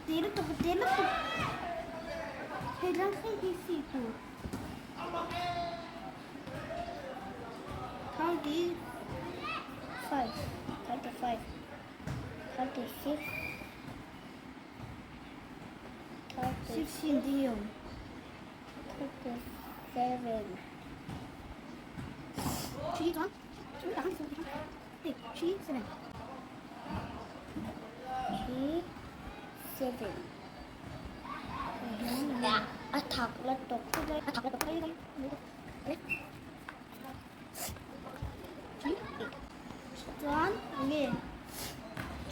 Te lutuk te lutuk. Hei lang thleng hi si tur. 35, 35, 36, 16 diyo. 37. 3, 3, 7. A thak lutuk. A thak lutuk. Chuan nge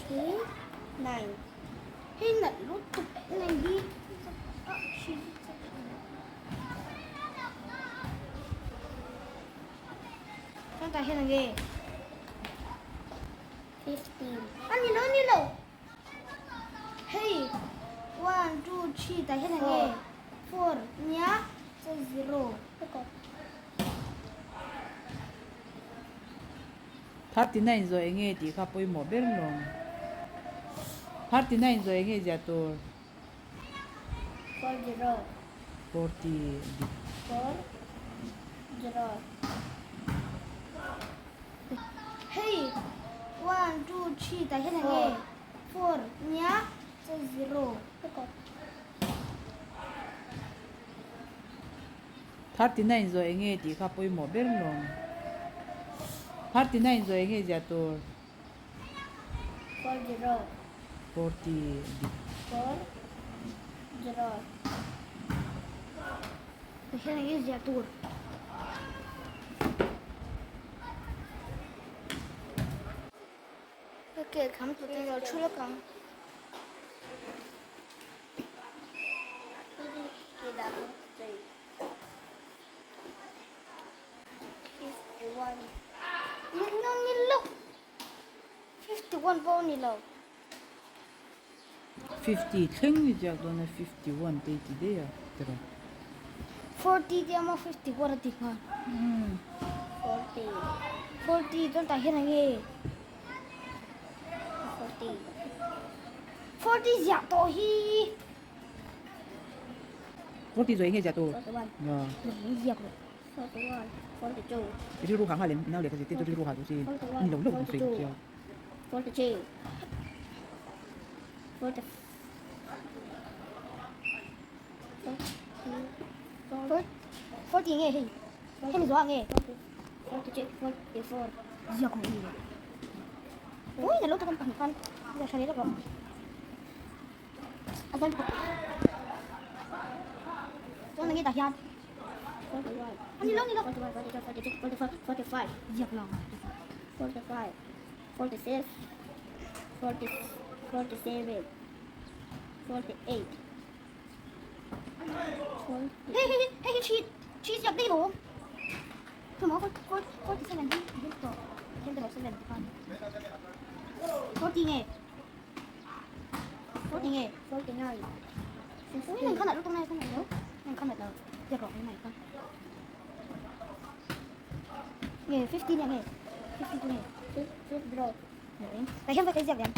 3, 9. Hei nalh lutuk nei hi. Chuan tah hian nge 15. A ni lo, ni lo. Hei 1, 2, 3 tah hian nge 4 nia chuan 0. 39 zawh eng nge tih kha pawimawh ber lawm. 39 zawh eng nge ziah tur? 4 0. 40 dik. 4 0. Hei 1 2 3 tah hian eng nge 4 nia chuan 0. 39 zawh eng nge tih kha pawimawh ber lawm. 39 zawh eng nge ziah tur? 4 0. 40 dik. 4 0. Tah hian eng nge ziah tur? Ka ke kham tawh te lo thu lawk ang. 51 pawh a ni lo. 50 thleng ni chiak dawn a 51 te i ti daih a tiraw. 40 te emaw 51 a ti nghal. 40. 40 chuan tah hian eng nge? 40. 40 ziah tawh hi. 40 zawh eng nge ziah tur? 41. Ya. Ziak rawh. 41, 42. I rilru hah nghal em? Nau lehkha zirtir chu rilru hah duh chi. Ni lo lo kan sawi duh sia. 42. 40. 40 nge hei? Hemi zawh ah nge? 42, 44. Ziak rawh ni. Ui, na lo tak an pahnih khan. Ziak tha leh lawk rawh. A zan phawt. Chuan enge tah hian? A ni lo, ni lo. 41, 42, 43, 44, 45. Ziak lo. 45, 46, 40, 47, 48. Hei, hei, hei, hei, thi, thi ziak daih lo. Chuma, 47 hi, hi to. 47 khan. 40 nge. 40 nge. 49. Ui, nang khanat lutuk nai khanat lo. Nang khanat lo. Ziak rawh nai khan. Nge 50 nge. 52 nge. 50 bro. Nge. Tại hian vai ziak lian.